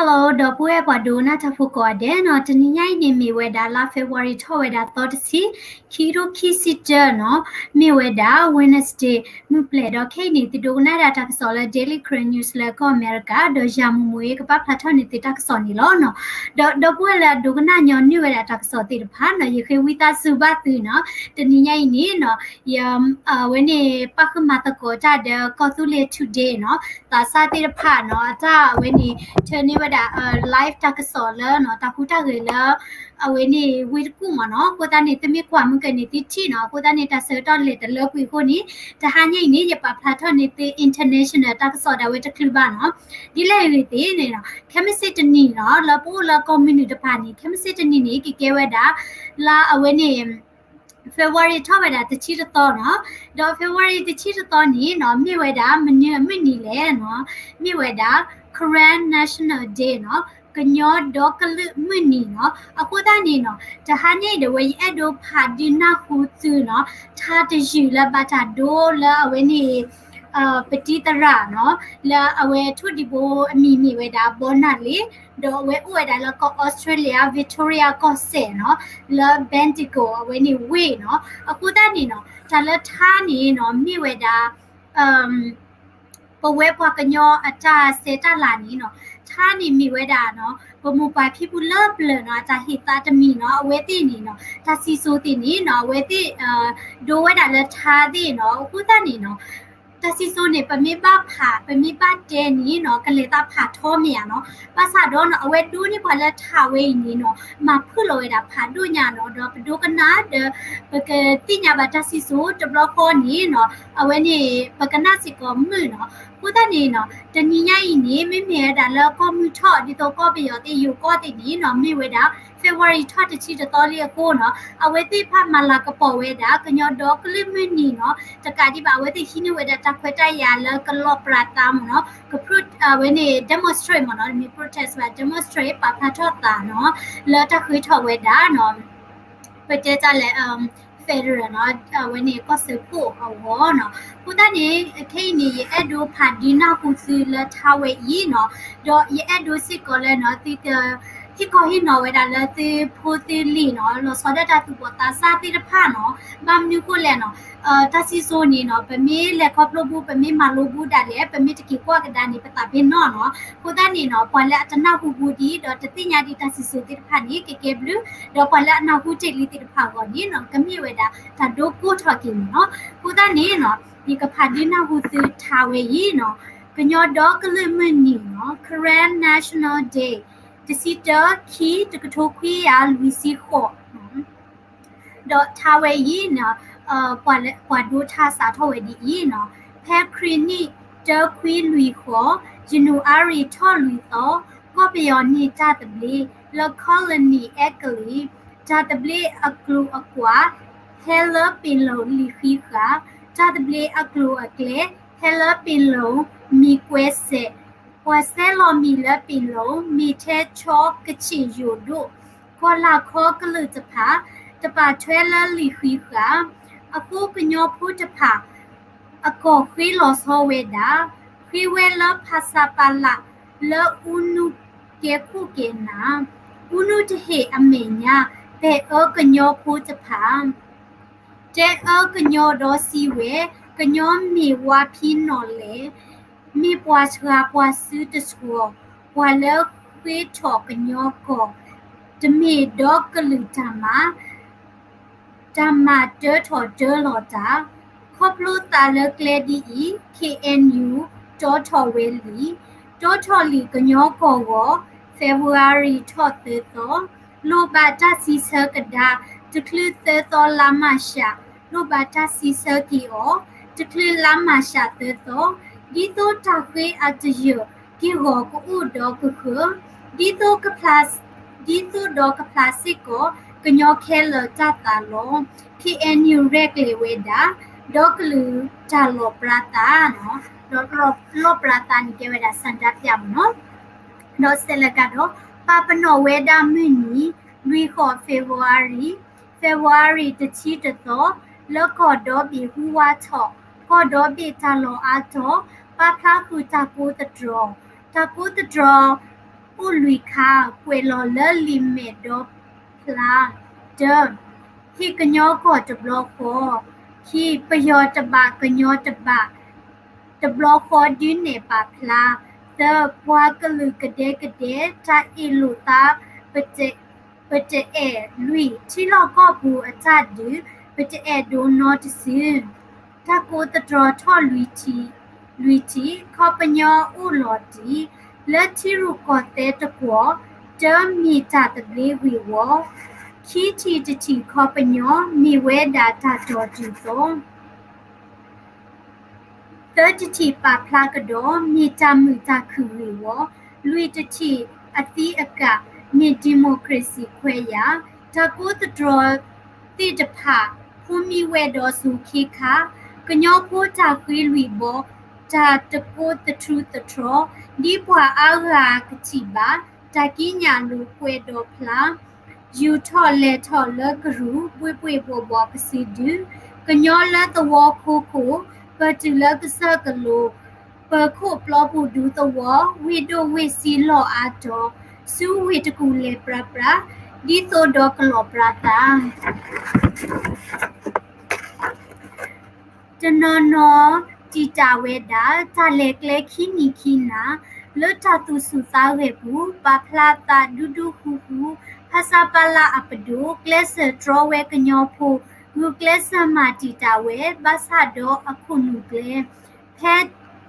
Hello ဒီပုၢ်ဝဲၢ်ပှၤဒိကနၣ်တၢ်ဖိကိးဂၤဒဲးနီၤ, တနံၤညါအံၤန့ၣ်မ့ၢ်ဝဲဒၣ်လါ February ထီၣ်ဝဲဒၣ်သီတဆံ, ခံကထိခံဆံတၢနီၤ, မ့ၢ်ဝဲဒၣ် Wednesday မုၢ်ပျဲၢ်ဒီးခဲအံၤန့ၣ် သုဒိကနၣ်ဒၣ်တၢ်ကစီၣ်လၢ Daily Karen News လၢကီၢ်အမဲရကၤ ဒီးယၤမူမူအံၤကပာ်ဖျါထီၣ်န့ၢ်သုတၢ်ကစီၣ်န့ၣ်လီၤနီၤ. ဒီးဒီပုၢ်ဝဲၢ်လၢအဒိကနၣ်ညီနုၢ်ဝဲဒၣ်တၢ်ကစီၣ်သ့ၣ်တဖၣ်နီၤ, ယဃ့ဝံသးစူၤဘၣ်သုနီၤ, တနံၤညါအံၤန့ၣ်နီၤ ယ အဝဲန့ၣ် ပၣ်ဃုာ်မၤသကိးတၢ်ဒီးကီၢ်သူလ့ၤ Today နီၤ, သးစၢ်သ့ၣ်တဖၣ်နီၤ အတၢ်အဝဲန့ၣ် ထၢန့ၢ်ဝဲဒၣ် live တၢ်ကစီၣ်လၢနီၤ တၢ်ဟူးတၢ်ဂဲၤလၢ အဝဲန့ၣ်ဝ့ၢ်တကူၣ်မ့ၢ်နီၤ, အဃိသတးန့ၣ် သုမ့ၢ်ကွၢ်မုၢ်ကန့ၣ်သုထံၣ်နီၤ, အဃိသတးန့ၣ် တၢ်ဆၢကတီၢ်လဲၤတလၢကွံာ်အဃိန့ၣ် တဟါညါအံၤန့ၣ် ယပာ်ဖျါထီၣ်န့ၢ်သု international တၢ်ကစီၣ်ဒၣ်ဝဲတချုးဘၣ်နီၤ, ဒ်လဲၣ်အဂ့ၢ်သ့ၣ်န့ၣ်နီၤ ခဲမုၢ်ဆ့ၣ်တနံၤနီၤ လၢပအိၣ်လၢကီၢ်မုၢ်နုာ်တဖၣ်န့ၣ် ခဲမုၢ်ဆ့ၣ်တနံၤန့ၣ် ကကဲဝဲဒၣ် လါအဝဲန့ၣ် February ထီၣ်ဝဲဒၣ်တဆံတသီနီၤ, ဒီး February တဆံတသီန့ၣ်နီၤ မ့ၢ်ဝဲဒၣ်မနုၤအမုၢ်နံၤလဲၣ်နီၤ, မ့ၢ်ဝဲဒၣ် Karen National Day နီၤ, ကညီဒီကလုာ်မုၢ်နံၤနီၤ, အဃိသတးန့ၣ်နီၤ တဟါညါအံၤဒီးဝဲယအဲၣ်ဒိးဖးဒုးနၢ်ဟူသုနီၤ, ထါတယုၢ်လၢဘၣ်တၢ်ဒိလၢအဝဲန့ၣ် ပတံၤသရၣ်နီၤ, လၢအဝဲထိၣ်ဒံးဘိအမံၤမ့ၢ်ဝဲဒၣ် ဘီနၣ်လ့, ဒီးအဝဲအိၣ်ဝဲဒၣ်လၢကီၢ်အီစထြ့လယါ Victoria ကီၢ်စဲၣ်နီၤ, လၢ Bendigo အဝဲန့ၣ်ဝ့ၢ်နီၤ, အဃိသတးန့ၣ်နီၤ တၢ်လၢထါန့ၣ်နီၤ မ့ၢ်ဝဲဒၣ် ပဝဲပှၤကညီအတၢ်ဆဲးတၢ်လၤန့ၣ်နီၤ, ထါန့ၣ်မ့ၢ်ဝဲဒၣ်နီၤ ပမိၢ်ပၢ်ဖံဖုလၢပျၢၤနီၤ အတၢ်ဟ့ၣ်သးတမံၤနီၤ, အဝဲသ့ၣ်န့ၣ်နီၤ တၢ်စံၣ်စိၤသ့ၣ်န့ၣ်နီၤ အဝဲသ့ၣ် ဒိဝဲဒၣ်လၢထါသ့ၣ်နီၤ, အဃိသတးန့ၣ်နီၤ တၢ်စံၣ်စိၤန့ၣ် ပမ့ၢ်ဘၣ်ဖး ပမ့ၢ်ဘၣ်တဲန့ၣ်နီၤ ကလဲၤသးဖးထီမ့ၢ်ဧါနီၤ, ဘၣ်ဆၣ်ဒီးနီၤ အဝဲဒိန့ၢ်ပှၤလၢထါဝဲအံၤန့ၣ်နီၤ မၤဖုၣ်လီၤဝဲဒၣ်ဖးဒိၣ်ညါနီၤ, ဒီးပဒိကနၣ်ဒီး ပကသ့ၣ်ညါဘၣ်တၢ်စံၣ်စိၤတဘျီဃီန့ၣ်နီၤ အဝဲန့ၣ် ပကနၣ်စ့ၢ်ကီးမုာ်နီၤ, အဃိသတးန့ၣ်နီၤ တနံၤညါအံၤန့ၣ် မ့မ့ၢ်ဝဲဒၣ်လၢကီၢ်မုၢ်ထီၣ် ဒ်သိးကီၢ်ပယီၤသ့ၣ်ယိၤကီၢ်သ့ၣ်န့ၣ်နီၤ မ့ၢ်ဝဲဒၣ် February ထီၣ်တဆံတသီလံအဃိနီၤ အဝဲသ့ၣ်တဖၣ်မၤလၤကပီၤဝဲဒၣ် ကညီဒီကလုာ်မုၢ်နံၤနီၤ တကးဒံးဘၣ် အဝဲသ့ၣ်ဟံးန့ၢ်ဝဲဒၣ်တၢ်ခွဲးတၢ်ယာ်လၢကလီၣ်ပြးသးမ့ၢ်နီၤ က အဝဲန့ၣ် demonstrate မ့ၢ်နီၤ တမ့ၢ် protest ဘၣ် demonstrate ပာ်ဖျါထီၣ်သးနီၤ လၢတၢ်ဃ့ထီၣ်ဝဲဒၣ်နီၤ ပတဲတၢ်လဲၣ် federal နီၤ အဝဲန့ၣ်ကီၢ်စၢဖှိၣ်အဂီၢ်နီၤ အဃိသတးန့ၣ် ခဲအံၤန့ၣ် ယအဲၣ်ဒိးဖးဒုးနၢ်ဟူသုလၢထါဝဲအံၤနီၤ ဒီးယအဲၣ်ဒိးစ့ၢ်ကီးလၢနီၤ သုက ဟ့ၣ်ခီဟ့ၣ်နီၤဝဲဒၣ်လၢသုဖိသုလံၤနီၤ လီၤဆီဒၣ်တၢ်သူၣ်ဘီၣ်သးစၢ်သ့ၣ်တဖၣ်နီၤ ဘၣ်မနုၤဃိလဲၣ်နီၤ တၢ်စံၣ်စိၤန့ၣ်နီၤ ပမ့ၢ်လဲၤခီဖျိဘူး ပမ့ၢ်မၤလိဘူးဒၣ်လဲာ် ပမ့ၢ်တက့ၤကွၢ်ကဒါန့ၣ် ပသးပ့ၤနီၣ်နီၤ အဃိသတးန့ၣ်နီၤ ပှၤလၢအတနၢ်ဟူဘူးဒံး ဒီးတသ့ၣ်ညါဒံးတၢ်စံၣ်စိၤသ့ၣ်တဖၣ်န့ၣ် ကကဲဘျုး ဒီးပှၤလၢအနၢ်ဟူတ့ၢ်လံသ့ၣ်တဖၣ်အဂီၢ်န့ၣ်နီၤ ကမ့ၢ်ဝဲဒၣ်တၢ်ဒိကိၢ်ထီၣ်က့ၤန့ၣ်နီၤ အဃိသတးန့ၣ်နီၤ ယကဖးဒုးနၢ်ဟူသုထါဝဲအံၤနီၤ ကညီဒီကလုာ်မုၢ်နံၤနီၤ Karen National Day တဆံတၢ ခံ တကထိခွံကယၤလွံၢ်ဆံဃိး ဒီးထါဝဲအံၤနီၤ ပှၤဒိထါစးထီၣ်ဝဲဒ်အံၤနီၤ ဖဲခရံာ်နံၣ်တၢခွံလွံၢ်ဃိး ယနူၤအါရံၤထီၣ်လွံၢ်သီ ကီၢ်ပယီၤန့ၢ်တၢ်သဘျ့ လၢ colony အဲကလံး တၢ်သဘျ့အကျိၤအကွာ် ဟဲလၢပ့ၤလိာ်လံာ်ဃံဃာ် တၢ်သဘျ့အကျိၤအကျဲ ဟဲလၢပ့ၤလိာ်မံၤကွဲစဲး ပှၤဆဲးလီၤမံၤလၢပ့ၤလိာ် မ့ၢ်ထဲဆီကဆ့ၣ်ယိာ်ဒိၣ် ကီၢ်လၢ်ခီကလုာ်တဖၣ် တပာ်ထွဲလၢလံာ်ဃံဃာ် အဃိကညီဖိတဖၣ် အကီၢ်ဃ့လီၤဆီဝဲဒၣ် ဃ့ဝဲလၢဖဆပလ လၢအူနုကဲခိၣ်ကဲနၢ် အူနုတဟ့ၣ်အမဲာ်ညါ ပဲာ်အၢကညီဖိတဖၣ် တဲအၢကညီဒီးစံးဝဲ ကညီမ့ၢ်ဝါဖံနီၣ်လဲၣ် မ့ၢ်ပှၤစှၤပှၤစုတဆှီၤ ပှၤလၢဃ့ထီၣ်ကညီကီၢ် တမ့ၢ်ဒီကလုာ်တၢ်မၤ တၢ်မၤတၢထီၣ်တၢလီၤတၢ် ခီဖျိသးလၢကျဲဒ်အံၤ K N U တီထီၣ်ဝဲလံ တီထီၣ်လံကညီကီၢ်ဂီၤ February ထီၣ်သၢသီ လိၣ်ဘၣ်တၢ်စံးဆၢကဒါ တချုးသၢသီလါမၢ်ၡး လိၣ်ဘၣ်တၢ်စံးဆၢက့ၤအီၤ တချုးလါမၢ်ၡးသၢသီ ဒ်သိးတၢ်ဃ့အတယၢၢ် က့ၢ်ဂီၤကအိၣ်ဒီးကဃၢၤ ဒ်သိးကဖျါ ဒ်သိးဒီးကဖျါစ့ၢ်ကီး ကညီခဲလၢာ်တၢ်သးလီၤ K N U ရဲၣ်ကျဲၤဝဲဒၣ် ဒီကလုာ်တၢ်လီၣ်ပြါသး ဒီးလီၣ်ပြါသးန့ၣ်ကဲဝဲဒၣ် ဆန္ဒပြ မ့ၢ်နီၤ ဒီးဆဲးလၢကဒီး ပာ်ပနီၣ်ဝဲဒၣ်မုၢ်နံၤ လွံၢ်ဃိး February February တဆံတသီ လၢကီၢ်ဒီဘ့ၣ်ဟူဝါထီၣ် ကီၢ်ဒီဘ့ၣ်တၢ်လီၢ်အါတီၢ် ပာ်ဖျါဃုာ်တၢ်ကိးသတြီၤ တၢ်ကိးသတြီၤ အိၣ်လွံၢ်ခါ, ကွဲးလီၤလၢလံာ်မဲာ်ဒီဖျါ. တၢ, ဟ့ၣ်ကညီကီၢ်တဘျီဃီ. ခံ, ပယီၤတဘးကညီတဘး တဘျီဃီဒုးနဲၣ်ပာ်ဖျါ. သၢ, ပှၤကလုာ်ကဒဲကဒဲ တၢ်အ့ၣ်လိာ်သး ပတအဲၣ်. လွံၢ်, ထံလီၢ်ကီၢ်ပူၤအတၢ်ဒုး ပတအဲၣ်ဒိးနီတစု. တၢ်ကိးသတြီၤထီၣ်လွံၢ်ထံၣ်, လွံၢ်ထံၣ်, ခီပညီအိၣ်လီၤတံၢ် လၢထံရူၢ်ကီၢ်သဲးတကွီၢ်, တၢမ့ၢ်တၢ်သဘျ့ဂ့ၢ်ဝီ, ခံထံၣ်တထံၣ်ခီပညီ မ့ၢ်ဝဲဒၣ်တၢ်တီၢ်တုၤသီ သၢတထံၣ်ပာ်ဖျါကဒီး မ့ၢ်တၢ်မုာ်တၢ်ခုၣ်ဂ့ၢ်ဝီ, လွံၢ်တထံၣ်အသံအကာ် မ့ၢ် democracy ခွဲးယာ်, တၢ်ကိးသတြီၤသ့ၣ်တဖၣ် ဖိမံဝဲဒီးစိၤခ့ခါ, ကညီဖိတၢ်ဃ့လွံၢ်ဘီ, တၢ်တကိးသထြူသထြီ, ဒ်ပှၤအါဂၤကထံၣ်ဘၣ်, တၢ်ကံးညာ်လိာ်ကွဲဒီးဖျါ ယူၤထီၣ်လဲၤထီၣ်လၢကရူၢ် ဘှ့ၣ်ဘှ့ၣ်ဘှီၣ်ဘှီၣ်ကစုဒု, ကညီလၢသဝီခိခိၣ်, ပတုၤလၢကစၢၢ်ကလိၤ, ပၢၤခိၣ်ပျီပူၤဒူသဝီ, ဝ့ၢ်ဒိၣ်ဝ့ၢ်စံလီၢ်အါတီၤ, ဆူဝ့ၢ်တကူၣ်လဲၤပြးပြး, ဒ်သိးဒီးကလီၤပြးသး တနီၤနီၤတံာ်တာ်ဝဲဒၣ် တၢ်လဲၤကျဲခံနံၤခံနၤ, လၢတၢ်သူၣ်ဆူၣ်သးဂဲၤပူၤ ပာ်ဖျါသးဒူဒူဃူဃူ, ဖဆပလအပဒိၣ် ကျဲးစၢးတြီဝဲကညီဖိ, ဂုာ်ကျဲးစၢးမၤတံာ်တာ်ဝဲ ဘၣ်ဆၣ်ဒီးအခိၣ်နူာ်ကျဲ ဖဲ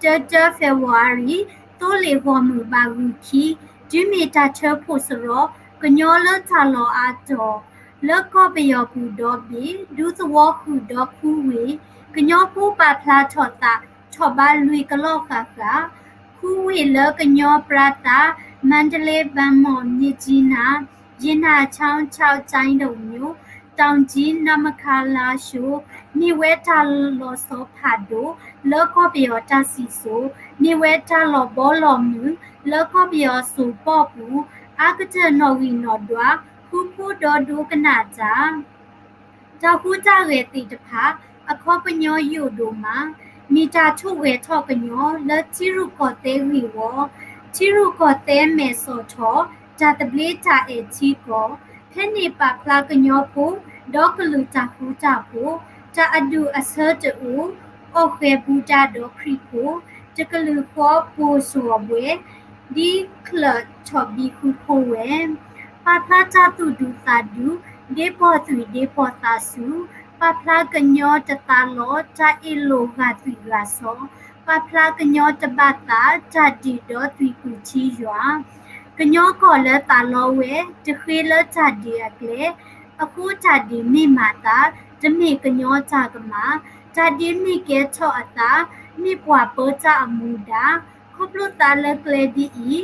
တၢတၢ February သိလ့ၣ်ဂီၢ်မုၢ်ဘၣ်ဂုာ်ခံ, တုၤမ့ၢ်တၢ်ထၢဖှိၣ်စရီ, ကညီလၢတၢ်လီၢ်အါတီၤ လၢကီၢ်ပယီၤပူၤဒီဘ့ၣ် ဒူသဝီဃုာ်ဒီးခူဝ့ၢ်, ကညီဖိပာ်ဖျါထီၣ်သး ထီၣ်ဘးလွံၢ်ကလီၢ်ဃၣ်ဃၣ်, ခူဝ့ၢ်လၢကညီပြါသး, မါတလ့ ဘၣ်မီၣ် မြစ်ကြီးနား, ရေနံချောင်း ကျောက်ကြီးတောင်မြို့, တောင်ကြီး နမခ လားရှိုး, မ့ၢ်ဝဲတၢ်လီၤဆီဖးဒိၣ် လၢကီၢ်ပယီၤတၢ်စံၣ်စိၤ, မ့ၢ်ဝဲတၢ်လီၤဘီလီၤမုၢ် လၢကီၢ်ပယီၤစိၤပီၣ်ပူၤ, အါကတၢၢ်နီၣ်ဂံၢ်နီၣ်ဒွး ဃူဖိဒီဒိကနၣ်တၢ် တၢ်ဟူးတၢ်ဂဲၤသ့ၣ်တဖၣ် အခီပညီယိာ်ဒိၣ်မး, မ့ၢ်တၢ်ထိၣ်ဂဲၤထီၣ်ကညီ လၢထံရူၢ်ကီၢ်သဲးဂ့ၢ်ဝီ, ထံရူၢ်ကီၢ်သဲးမဲာ်စီၣ်ထီၣ် တၢ်သဘျ့တၢ်အဲၣ်ထံကီၢ်, ဖဲန့ၣ်ပာ်ဖျါကညီဖိ ဒီကလုာ်တၢ်ဃူတၢ်ဖိး, တၢ်အဒူၣ်အဆၢတအိၣ်, အီၣ်ဃဲၤဘူးတၢ်ဒီးခရံာ်ဖိ, တကလုာ်ဃီပိၢ်စှီၤဘှဲ, ဒ်ချၢၣ်ထီၣ်ဘံဃုဖိဝဲ ပာ်ဖျါတၢ်သူၣ်ဒူသးဒူ, ဒ့ပီၢ်သွံၣ်ဒ့ပီၢ်သးစူၤ, ပာ်ဖျါကညီတသးလီ တၢ်အ့ၣ်လိာ်ဂာ်သွံၣ်ဂာ်စီၤ, ပာ်ဖျါကညီတဘၣ်သး တၢ်ဒုၣ်ဒီးသွံၣ်ပူၤထံယွၤ, ကညီကီၢ်လၢသးလီဝဲ တဃ့လၢတၢ်ဒုၣ်အကျဲ, အဃိတၢ်ဒုၣ်မ့ၢ်မၤသး တမ့ၢ်ကညီတၢ်ကမၣ်, တၢ်ဒုၣ်မ့ၢ်ကဲထီၣ်အသး မ့ၢ်ပှၤပၢတၢ်အမူဒါ, ခီဖျိသးလၢကျဲဒ်အံၤ,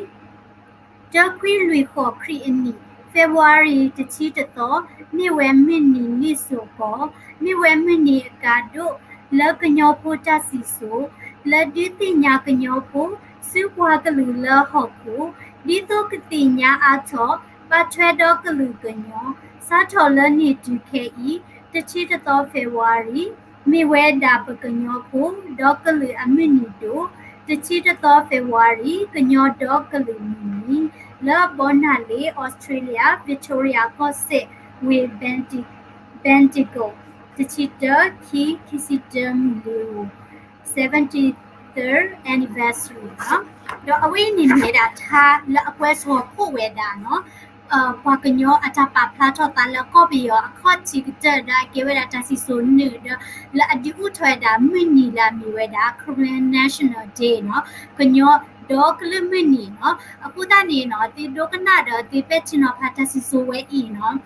တၢခွံလွံၢ်ဃိးခရံာ်အနံၣ် February တဆံတသီ မ့ၢ်ဝဲမုၢ်နံၤနံၣ်စိၤကီး, မ့ၢ်ဝဲမုၢ်နံၤအကါဒိၣ် လၢကညီဖိတၢ်စံၣ်စိၤ, လၢဒုးသ့ၣ်ညါကညီဖိ ဆူပှၤကလုာ်လၢဟီၣ်ခိၣ်, ဒ်သိးကသ့ၣ်ညါအါထီၣ် ဘၣ်ထွဲဒီးကလုာ်ကညီ, စးထီၣ်လၢန့ၣ်တုၤခဲအံၤ တဆံတသီ February မ့ၢ်ဝဲဒၣ်ပကညီဖိ ဒီကလုာ်အမုၢ်နံၤဒိၣ်, တဆံတသီ February ကညီဒီကလုာ်မုၢ်နံၤ, လၢဘီနၢ်လ့ Australia Victoria ကီၢ်စဲၣ်ဝ့ၢ် Bendigo, တဆံတၢ ခံ ခံဆံတၢ မုၢ်လ့ဧိၤ seventy-third anniversary လီၤ. ဒီးအဝဲအံၤန့ၣ်မ့ၢ်ဝဲဒၣ်ထါလၢအကွဲးစှီၤဖှိၣ်ဝဲဒၣ်နီၤ ပှၤကညီအတၢ်ပာ်ဖျါထီၣ်သးလၢကီၢ်ပယီၤအခီၣ်ထံးကတၢၢ်ဒီးအကဲဝဲဒၣ်တၢ်စံၣ်စိၤနုာ်ဒီး လၢအဒုးအိၣ်ထီၣ်ဝဲဒၣ်မုၢ်နံၤလၢအမ့ၢ်ဝဲဒၣ် Karen National Day နီၤ ကညီဒီကလုာ်မုၢ်နံၤနီၤ အဃိသတးန့ၣ်နီၤ သုဒိကနၣ်ဒီးသုပဲာ်ထံနီၤဖးတၢ်စံၣ်စိၤဝဲအံၤနီၤ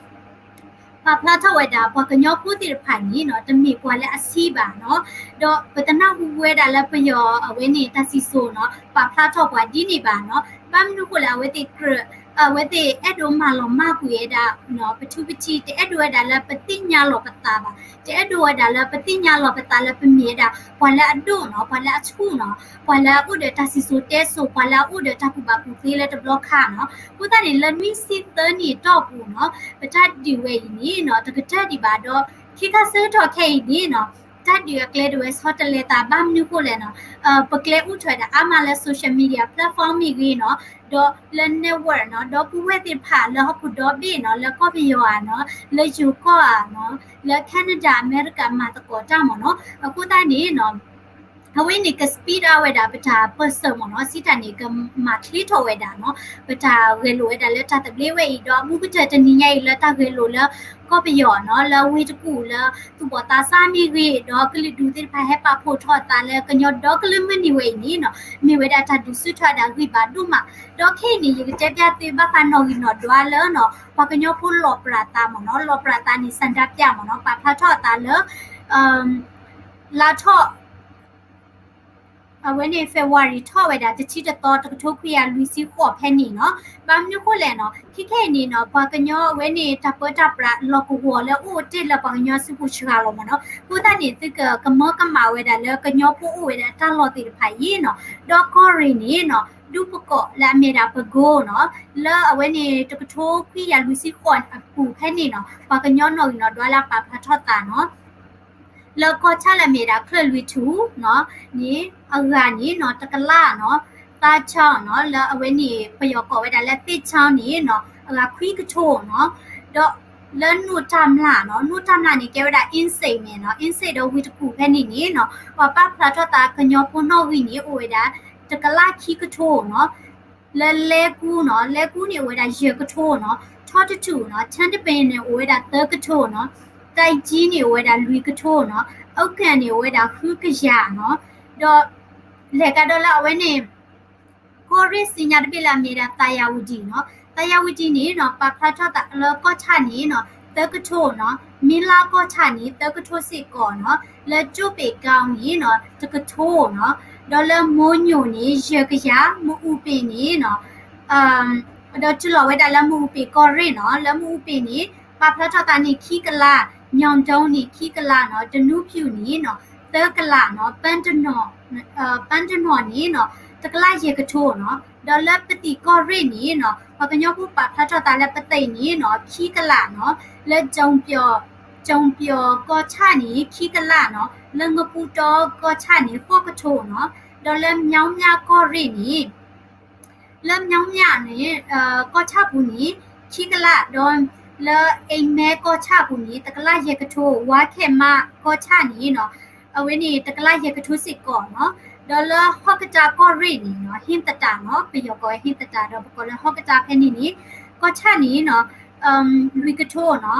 ပာ်ဖျါထီၣ်ဝဲဒၣ် ပှၤကညီဖိသ့ၣ်တဖၣ်န့ၣ်နီၤ တမ့ၢ်ပှၤလၢအဆံးဘၣ်နီၤ ဒီးပတနၢ်ဟူဝဲဒၣ်လၢပယီၤအဝဲန့ၣ်တၢ်စံၣ်စိၤနီၤ ပာ်ဖျါထီၣ်ပှၤဒ်န့ၣ်ဘၣ်နီၤ ဘၣ်မနုၤဃိလဲၣ် အဝဲသ့ၣ်ကြၢး အဝဲသ့ၣ်အဲၣ်ဒိးမၤလီၤမၢ်ကွံာ်ဝဲဒၣ် ပထူပထံး တအဲၣ်ဒိးဝဲဒၣ်လၢပသ့ၣ်ညါလီၤပသးဘၣ် တအဲၣ်ဒိးဝဲဒၣ်လၢပသ့ၣ်ညါလီၤပသးလၢပမ့ၢ်ဝဲဒၣ် ပှၤလၢအဒိၣ်နီၤ ပှၤလၢအဆူၣ်နီၤ ပှၤလၢအအိၣ်ဒီးတၢ်စံၣ်စိၤတဲစိၤ ပှၤလၢအအိၣ်ဒီးတၢ်ကူၣ်ဘၣ်ကူၣ်သ့လၢတဘျီခါနီၤ အဃိသတးန့ၣ် လၢနွံဆံသၢနံၣ်အတီၢ်ပူၤနီၤ ပတၢ်ဒုးဝဲအံၤန့ၣ်နီၤ တကတၢၢ်ဒံးဘၣ်ဒီး ခံခါဆၢကတီၢ်ခဲအံၤန့ၣ်နီၤ တၢ်ဒုးအကျဲဒၣ်ဝဲဆီတလဲသး ဘၣ်မနုၤဃိလဲၣ်နီၤ, ပကျဲအိၣ်ထီၣ်ဝဲဒၣ်အါမးလၢ social media platform မ့ၢ်ဂ့ၤနီၤ, ဒီးလၢ network နီၤ, ဒီပုၢ်ဝဲၢ်သ့ၣ်တဖၣ်လၢဟီၣ်ခိၣ်ဒီဘ့ၣ်နီၤ, လၢကီၢ်ပယီၤဧါနီၤ, လၢယိၤကီၢ်ဧါနီၤ, လၢ Canada အမဲရကၤ မၤသကိးတၢ်မ့ၢ်နီၤ, အဃိသတးန့ၣ်နီၤ အဝဲန့ၣ်က speed up ဝဲဒၣ်ပတၢ်ပၢၢ်ဆၢမ့ၢ်နီၤ, စံးတၢ်န့ၣ် ကမၤချ့ထီၣ်ဝဲဒၣ်နီၤ, ပတၢ်ဂဲၤလိာ်ဝဲဒၣ်လၢတၢ်သဘျ့ဝဲအံၤ, ဒီးမူကတၢၢ်တနံၤညါအံၤလၢတၢ်ဂဲၤလိာ်လၢကီၢ်ပယီၤနီၤ, လၢဝ့ၢ်တကူၣ်လၢ သူၣ်ဘီၣ်သးစၢ်မ့ၢ်ဂ့ၤ, ဒီးကလုာ်ဒူၣ်သ့ၣ်တဖၣ်ဟဲပာ်ဖှိၣ်ထီၣ်အသးလၢကညီဒီကလုာ်မုၢ်နံၤဝဲအံၤန့ၣ်နီၤ, မ့ၢ်ဝဲဒၣ်တၢ်ဒုးဆူၣ်ထီၣ်ဝဲဒၣ်ဂံၢ်ဘါဒိၣ်မး, ဒီးခဲအံၤန့ၣ် ယကတဲပျၢ်သုဘၣ်ဃးနီၣ်ဂံၢ်နီၣ်ဒွးလၢနီၤ, ပှၤကညီဖိလီၤပြးသးမ့ၢ်နီၤ, လီၤပြးသးန့ၣ် ဆန္ဒပြ မ့ၢ်နီၤ, ပာ်ဖျါထီၣ်အသးလၢ လါထီၣ် အဝဲန့ၣ် February ထီၣ်ဝဲဒၣ်တဆံတသီ တကထိခွံကယၤလွံၢ်ဆံဃိးဖဲန့ၣ်နီၤ, ဘၣ်မနုၤဃိလဲၣ်နီၤ, ခဲခဲအံၤန့ၣ်နီၤ, ပှၤကညီအဝဲန့ၣ် တၢ်ပၢတၢ်ပြးလီၢ်ကဝီၤလၢအိၣ်တ့ၢ်လၢပှၤကညီစုပူၤစှၤလီၤမ့ၢ်နီၤ, အဃိသတးန့ၣ် သုကကမၢကမၣ်ဝဲဒၣ်လၢကညီဖိအိၣ်ဝဲဒၣ်တၢ်လီၢ်သ့ၣ်တဖၣ်အံၤနီၤ, ဒီးကီၢ်ရ့ၣ်န့ၣ်နီၤ, ဒူပကီၢ်လၢအမ့ၢ်ဒၣ်ပကိနီၤ, လၢအဝဲန့ၣ်တကထိခွံကယၤလွံၢ်ဆံဃိးအပူၤဖဲန့ၣ်နီၤ, ပှၤကညီနီၣ်ဂံၢ်နီၣ်ဒွးလၢအပာ်ဖျါထီၣ်သးနီၤ လၢကီၢ်ဆၣ်လၢအမ့ၢ်ဒၣ်ချၢၣ်လွံၢ်ထူၣ်နီၤ, န့ၣ် အဂၤန့ၣ်နီၤ တကလးနီၤ, သးဆၣ်နီၤ, လၢအဝဲန့ၣ် ပယီၤကိးဝဲဒၣ်လၢသ့ၣ်ဆၣ်န့ၣ်နီၤ, အဂၤခွံကထိနီၤ, ဒီးလၢနိၣ်တၢ်မျၢ်နီၤ, နိၣ်တၢ်မျၢ်န့ၣ် ကဲဝဲဒၣ် အင်းစိန် န့ၣ်နီၤ, အင်းစိန် ဒီးဝ့ၢ်တကူၣ်ဖဲန့ၣ်န့ၣ်နီၤ, ပှၤပာ်ဖျါထီၣ်သးကညီဖိနီၣ်ဂံၢ်န့ၣ် အိၣ်ဝဲဒၣ် တကလးခံကထိနီၤ, လၢလဲကူနီၤ, လဲကူန့ၣ်အိၣ်ဝဲဒၣ်ယဲၢ်ကထိနီၤ, ထီတထူၣ်နီၤ, ထၢတပ့ၤန့ၣ်အိၣ်ဝဲဒၣ်သၢကထိနီၤ, တၢ်ကၠံန့ၣ်အိၣ်ဝဲဒၣ်လွံၢ်ကထိနီၤ, အူကၣ်န့ၣ်အိၣ်ဝဲဒၣ်ဃုကယၤနီၤ, ဒီးလဲၤကဒီးလၢအဝဲန့ၣ် ကီၢ်ရ့ၣ်စံညါတဘ့ၣ်လၢအမ့ၢ်ဒၣ် သၢယၤဝတံၤနီၤ, သၢယၤဝတံၤန့ၣ်နီၤ, ပာ်ဖျါထီၣ်သးလၢကီၢ်ဆၣ်န့ၣ်နီၤ, သၢကထိနီၤ, မ့လၢကီၢ်ဆၣ်န့ၣ် သၢကထိစ့ၢ်ကီးနီၤ, လၢကၠိၣ်ပ့ၤကီန့ၣ်နီၤ, တကထိနီၤ, ဒီးလၢမိညိၣ်န့ၣ် ယဲၢ်ကယၤ, မအူပ့ၤန့ၣ်နီၤ, ဒီးတုၤလီၤဝဲဒၣ်လၢမအူပ့ၤကီၢ်ရ့ၣ်နီၤ, လၢမအူပ့ၤန့ၣ် ပာ်ဖျါထီၣ်သးန့ၣ်ခံကလး, မၠီၣ်ဒိန့ၣ်ခံကလးနီၤ, တနူဖၠူၣ်န့ၣ်နီၤ, သၢကလးနီၤ, ပန်းတနော်, ပန်းတနော်န့ၣ်နီၤ, တကလးယဲၢ်ကထိနီၤ, ဒီးလၢပသံၣ်ကီၢ်ရ့ၣ်န့ၣ်နီၤ, ပှၤကညီဖိပာ်ဖျါထီၣ်သးလၢပသံၣ်န့ၣ်နီၤ, ခံကလးနီၤ, လၢ ကၠိၣ်ပၠီၣ်ကီၢ်ဆၣ်န့ၣ် ခံကလးနီၤ, လၢငပူတီကီၢ်ဆၣ်န့ၣ် ဃိးကထိနီၤ, ဒီးလၢ မြောင်းမြ ကီၢ်ရ့ၣ်န့ၣ် လၢ မြောင်းမြ န့ၣ် ကီၢ်ဆၣ်ပူၤန့ၣ် ခံကလး, ဒီးလၢ အ့မဲ ကီၢ်ဆၣ်ပူၤန့ၣ် တကလးယဲၢ်ကထိ, ဝါခဲမး ကီၢ်ဆၣ်န့ၣ်နီၤ, အဝဲန့ၣ် တကလးယဲၢ်ကထိစ့ၢ်ကီးနီၤ, ဒီးလၢဟီၣ်ကတၢၢ်ကီၢ်ရ့ၣ်န့ၣ်နီၤ, ဟ့ၣ်သတးနီၤ, ပယီၤကိးဝဲဟ့ၣ်သတး ဒီးပကိးလၢဟီၣ်ကတၢၢ်ဖဲန့ၣ်န့ၣ်, ကီၢ်ဆၣ်န့ၣ်နီၤ, လွံၢ်ကထိနီ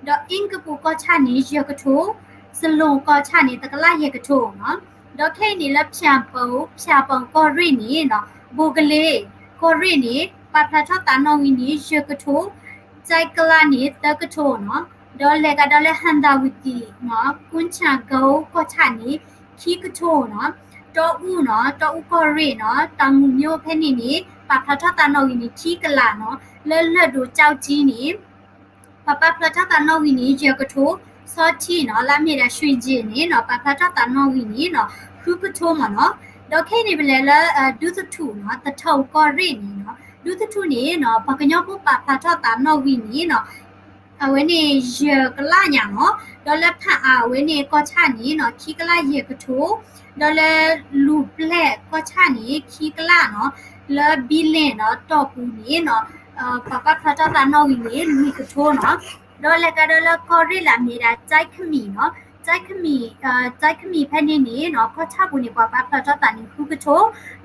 ၤ, ဒီးအ့ကပူၤကီၢ်ဆၣ်န့ၣ် ယဲၢ်ကထိ, စလူၣ်ကီၢ်ဆၣ်န့ၣ် တကလးယဲၢ်ကထိနီၤ, ဒီးခဲအံၤန့ၣ်လၢ ဖၠၣ်ပူၤ, ဖၠၣ်ပူၤကီၢ်ရ့ၣ်န့ၣ်နီၤ, ဘိကလ့ကီၢ်ရ့ၣ်န့ၣ် ပာ်ဖျါထီၣ်သးနီၣ်ဂံၢ်န့ၣ် ယဲၢ်ကထိ, ကၠဲကလးန့ၣ် သၢကထိနီၤ, ဒီးလဲၤကဒီးလၢ ဟၣ်ဒၤဝတံၤနီၤ, ကူၣ်ဆၣ်ကိကီၢ်ဆၣ်န့ၣ် ခံကထိနီၤ, တီအူနီၤ, တီအူကီၢ်ရ့ၣ်နီၤ, တၢ်မုၢ်မျိၣ်ဖဲန့ၣ်န့ၣ် ပာ်ဖျါထီၣ်သးနီၣ်ဂံၢ်န့ၣ် ခံကလးနီၤ, လၢလၢၢ်ဒိၣ်ကၠီကၠံန့ၣ် ပှၤပာ်ဖျါထီၣ်သးနီၣ်ဂံၢ်န့ၣ် ယဲၢ်ကထိ, ဆီထံၣ်နီၤ, လၢအမ့ၢ်ဒၣ် ရွှေကျင်န့ၣ်နီၤ, ပာ်ဖျါထီၣ်သးနီၣ်ဂံၢ်န့ၣ်နီၤ, ဃုကထိမ့ၢ်နီၤ, ဒီးခဲအံၤန့ၣ် ပလဲၤလၢ ဒူသထူၣ်နီၤ, သထူၣ်ကီၢ်ရ့ၣ်န့ၣ်နီၤ, ဒူသထူၣ်န့ၣ်နီၤ, ပှၤကညီဖိပာ်ဖျါထီၣ်သးနီၣ်ဂံၢ်န့ၣ်နီၤ, အဝဲန့ၣ် ယဲၢ်ကလးညါနီၤ, ဒီးလၢ ဖၣ်အၣ် အဝဲန့ၣ် ကီၢ်ဆၣ်န့ၣ်နီၤ, ခံကလးယဲၢ်ကထိ, ဒီးလၢ လူၤပျဲၢ် ကီၢ်ဆၣ်န့ၣ် ခံကလးနီၤ, လၢ ဘံလ့ၣ်နီၤ, တီၢ်ပူၤန့ၣ်နီၤ, ပှၤပာ်ဖျါထီၣ်သးနီၣ်ဂံၢ်န့ၣ် လွံၢ်ကထိနီၤ, ဒီးလဲၤကဒီးလၢကီၢ်ရ့ၣ်လၢအမ့ၢ်ဒၣ် ကၠဲခံမံၤနီၤ, ကၠဲခံမံၤဖဲန့ၣ်န့ၣ်နီၤ, ကီၢ်ဆၣ်ပူၤန့ၣ် ပှၤပာ်ဖျါထီၣ်သးန့ၣ် ဃုကထိ,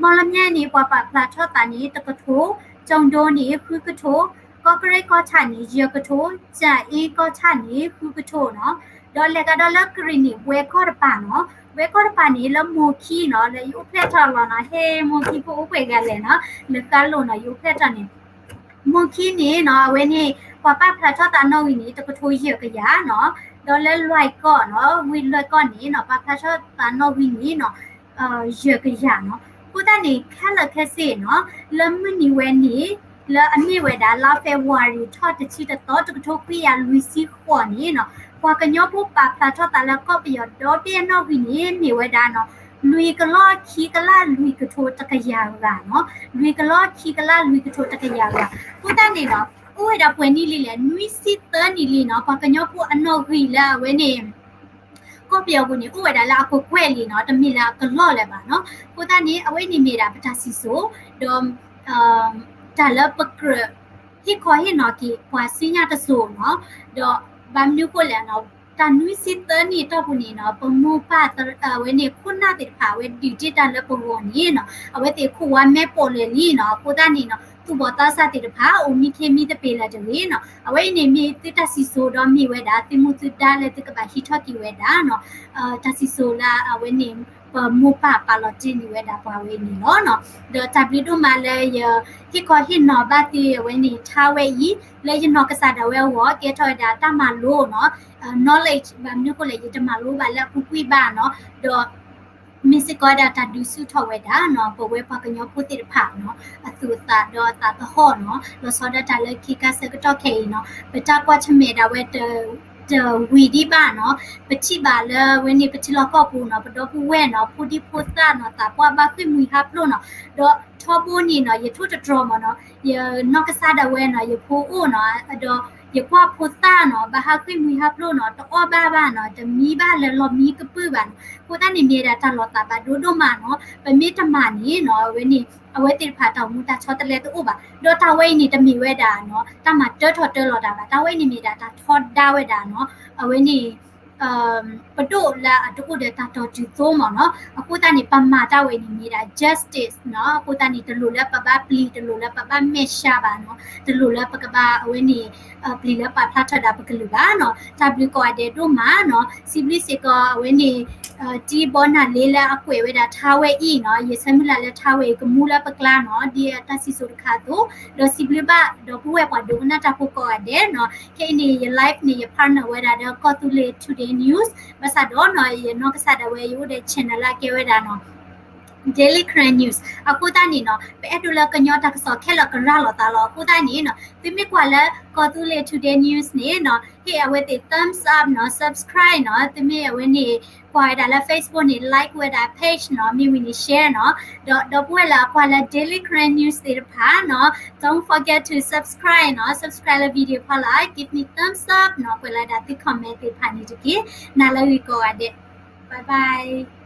မီၣ်လမၠဲၣ်န့ၣ် ပှၤပာ်ဖျါထီၣ်သးန့ၣ် တကထိ, ကၠီၣ်ဒိန့ၣ် ဃုကထိ, ကီၢ်ကရ့ၣ်ကီၢ်ဆၣ်န့ၣ် ယဲၢ်ကထိ, ကၠဲအ့ကီၢ်ဆၣ်န့ၣ် ဃုကထိနီၤ, ဒီးလဲၤကဒီးလၢကရ့ၣ်နံၣ် ဘှဲကီၢ်တပၤနီၤ, ဘှဲကီၢ်တပၤန့ၣ် လၢမိၢ်ခံနီၤ, လၢယအိၣ်ဖျဲၣ်ထီၣ်လီၤနီၤ, ဟဲ မိၢ်ခံဖိအိၣ်ပှဲၤဂၤလဲၣ်နီၤ, လၢဃါလိၣ်နီၤ, ယအိၣ်ဖျဲၣ်ထီၣ်န့ၣ် မိၢ်ခံန့ၣ်နီၤ, အဝဲန့ၣ် ပှၤပာ်ဖျါထီၣ်သးနီၣ်ဂံၢ်န့ၣ် တကထိယဲၢ်ကယၤနီၤ, ဒီးလၢလွဲၢ်ကီၢ်နီၤ, ဝ့ၢ်လွဲၢ်ကီၢ်န့ၣ်နီၤ, ပာ်ဖျါထီၣ်သးနီၣ်ဂံၢ်န့ၣ်နီၤ, ယဲၢ်ကယၤနီၤ, အဃိသတးန့ၣ် ခဲလၢာ်ခဲဆ့နီၤ, လၢမုၢ်နံၤဝဲန့ၣ် လၢအမ့ၢ်ဝဲဒၣ်လါ February ထီၣ်တဆံတသီ တကထိခွံကယၤလွံၢ်ဆံဃိးန့ၣ်နီၤ, ပှၤကညီဖိပာ်ဖျါထီၣ်သးလၢကီၢ်ပယီၤဒီဘ့ၣ်အနီၣ်ဂံၢ်န့ၣ် မ့ၢ်ဝဲဒၣ်နီၤ, လွံၢ်ကလီၢ်ခံကလးလွံၢ်ကထိတကယၤဂၤနီၤ, လွံၢ်ကလီၢ်ခံကလးလွံၢ်ကထိတကယၤဂၤ, အဃိသတးန့ၣ်နီၤ, အိၣ်ဝဲဒၣ်ပှဲၤနံၣ်လံလဲၣ်, နွံဆံသၢနံၣ်လံနီၤ, ပှၤကညီဖိအနီၣ်ဂံၢ်လၢအဝဲန့ၣ် ကီၢ်ပယီၤပူၤန့ၣ် အိၣ်ဝဲဒၣ်လၢအကွဲးကွဲးလံနီၤ, တမ့ၢ်လၢအကလီၢ်လၢၤဘၣ်နီၤ. အဃိသတးန့ၣ် အဝဲအံၤန့ၣ်မ့ၢ်ဒၣ်ပတၢ်စံၣ်စိၤ ဒီး တၢ်လၢပကြၢး ဟ့ၣ်ခီဟ့ၣ်နီၤက့ၤ ပှၤဆူညါတစိၤနီၤ, ဒီးဘၣ်မနုၤဃိလဲၣ်နီၤ, တၢ်နွံဆံသၢနံၣ်အတီၢ်ပူၤန့ၣ်နီၤ, ပမိၢ်ပၢ်အဝဲန့ၣ် ခိၣ်နၢ်သ့ၣ်တဖၣ် အဝဲဒုးတ့ၢ်တၢ်လၢပဂီၢ်န့ၣ်နီၤ, အဝဲသ့ၣ်ခိၣ်ဝါမဲာ်ပိာ်လၢာ်လံနီၤ. အဃိသတးန့ၣ်နီၤ, သူၣ်ဘီၣ်သးစၢ်သ့ၣ်တဖၣ် အိၣ်မံခ့မံသပ့ၤလၢာ်တဂ့ၤနီၤ. အဝဲအံၤန့ၣ်မ့ၢ်သုတၢ်စံၣ်စိၤ ဒီးမ့ၢ်ဝဲဒၣ် သုမူသုဒါလၢသုကဘၣ်ဟံးထီၣ်က့ၤဝဲဒၣ်နီၤ, တၢ်စံၣ်စိၤလၢအဝဲန့ၣ် ပမိၢ်ပၢ်ပာ်လီၤတ့ၢ်န့ၢ်ဝဲဒၣ်ပှၤဝဲအံၤန့ၣ်လီၤနီၤ. ဒီးတၢ်ဘျုးဒိၣ်မးလၢယဟ့ၣ်ခီဟ့ၣ်နီၤဘၣ်သုအဝဲန့ၣ် ထါဝဲအံၤ, လၢယနီၢ်ကစၢ်ဒၣ်ဝဲအဂီၢ် ကဲထီၣ်ဝဲဒၣ်တၢ်မၤလိနီၤ, knowledge ဘၣ်မနုၤဃိလဲၣ် ယတမၤလိဘၣ်လၢအပူၤကွံာ်ဘၣ်နီၤ, ဒီး မ့ၢ်စ့ၢ်ကီးဝဲဒၣ်တၢ်ဒုးဆူၣ်ထီၣ်ဝဲဒၣ်နီၤ, ပဝဲပှၤကညီဖိသ့ၣ်တဖၣ်နီၤ, အသူၣ်အသးဒီးအသးသဟီၣ်နီၤ, လီၤဆီဒၣ်တၢ်လၢခံခါဆၢကတီၢ်ခဲအံၤနီၤ, ပတၢ်ကွၢ်ဆၢၣ်မဲာ်ဒၣ်ဝဲ တဝံၤဒံးဘၣ်နီၤ, ပထံၣ်ဘၣ်လၢဝဲန့ၣ် ပထံလီၢ်ကီၢ်ပူၤနီၤ, ပဒီပုၢ်ဝဲၢ်နီၤ, ဖိဒံဖိသၣ်နီၤ, သးပှၢ်ဘၣ်ဃ့ၢ်မှံဟးဖျိးနီၤ, ဒီးထီဘိန့ၣ်နီၤ, ယထိၣ်တတြီၤမးနီၤ, ယနီၢ်ကစၢ်ဒၣ်ဝဲနီၤ, ယဖိအိၣ်နီၤ, ဒီးယကွၢ်ဖိသၣ်နီၤ, ဘၣ်ဟးဃ့ၢ်မှံဟးဖျိးနီၤ, တအီၣ်ဘၣ်ဘၣ်နီၤ, တမံဘၣ်လၢလီၢ်မံကပုာ်ဘၣ်နီၤ, အဃိသတးန့ၣ်မ့ၢ်ဝဲဒၣ်တၢ်လီၤသးဘၣ်ဒိဒိၣ်မးနီၤ, ပမ့ၢ်တမၤန့ၣ်နီၤ, အဝဲန့ၣ် အဝဲသ့ၣ်တဖၣ်တၢ်အိၣ်မူတၢ်ဆီတလဲတအိၣ်ဘၣ်, ဒီးတၢ်ဝဲအံၤန့ၣ် တမ့ၢ်ဝဲဒၣ်နီၤ, တၢ်မၤတၢထီၣ်တၢလီၤတၢ်ဘၣ်, တၢ်ဝဲအံၤန့ၣ်မ့ၢ်ဒၣ်တၢ်ထီဒါဝဲဒၣ်နီၤ, အဝဲန့ၣ် ပဒိၣ်လၢအတအိၣ်ဒီးတၢ်တီၢ်တုၤသိမးနီၤ, အဃိသတးန့ၣ် ပမၤတၢ်ဝဲအံၤန့ၣ်မ့ၢ်ဒၣ် justice နီၤ, အဃိသတးန့ၣ် တလိၣ်လၢပဘၣ်ပျံၤ, တလိၣ်လၢပဘၣ်မဲာ်ဆှးဘၣ်နီၤ, တလိၣ်လၢပကဘၣ်အဝဲန့ၣ် ပျံၤလၢပာ်ဖျါထီၣ်ဒၣ်ပကလုာ်ဘၣ်နီၤ, တၢ်ဘျုးကိးဂၤဒဲးဒိၣ်မးနီၤ, စံးဘျုးစ့ၢ်ကီးအဝဲန့ၣ် တံဘီနၢ်လ့လၢအကွဲးဝဲဒၣ်ထါဝဲအံၤနီၤ, ယဆၢမုၢ်လၢ်လၢထါဝဲအံၤကမူလၢပကျါနီၤ, ဒ်အတၢ်စံၣ်စိၤတခါအသိး, ဒီးစံးဘျုးဘၣ်ဒီပုၢ်ဝဲၢ်ပှၤဒိကနၣ်တၢ်ဖိကိးဂၤဒဲးနီၤ, ခဲအံၤန့ၣ် ယ live န့ၣ် ယ partner ဝဲဒၣ်ဒီးကီၢ်သူလ့ၤ Today News, ဘၣ်ဆၣ်ဒီးနီၤ, ယနီၢ်ကစၢ်ဒၣ်ဝဲ ယအိၣ်ဒီး channel လၢအကဲဝဲဒၣ်နီၤ Daily Karen News အဃိသတးန့ၣ်နီၤ, ပအဲၣ်ဒိးလၢကညီတၢ်ကစီၣ်ခဲလၢာ်ကရၤလီၤသးလီၤ, အဃိသတးန့ၣ်နီၤ, သုမ့ၢ်ကွၢ်လၢကီၢ်သူလ့ၤ Today News န့ၣ်နီၤ, ဟ့ၣ်အဝဲသ့ၣ် thumbs up နီၤ, subscribe နီၤ, သုမ့ၢ်အဝဲန့ၣ် ကွၢ်ဝဲဒၣ်လၢ Facebook န့ၣ် like ဝဲဒၣ် page နီၤ, မ့ၢ်ဝံၤန့ၣ် share နီၤ, ဒီးဒီပုၢ်ဝဲၢ်လၢအကွၢ်လၢ Daily Karen News သ့ၣ်တဖၣ်နီၤ, don't forget to subscribe နီၤ, subscribe လၢ video ဖီလာ်, give me thumbs up နီၤ, ကွဲးလီၤဒၣ်သု comment သ့ၣ်တဖၣ်န့ၣ်တက့ၢ်, နၤလၢအဂ့ၤကိးဂၤဒဲး, bye bye.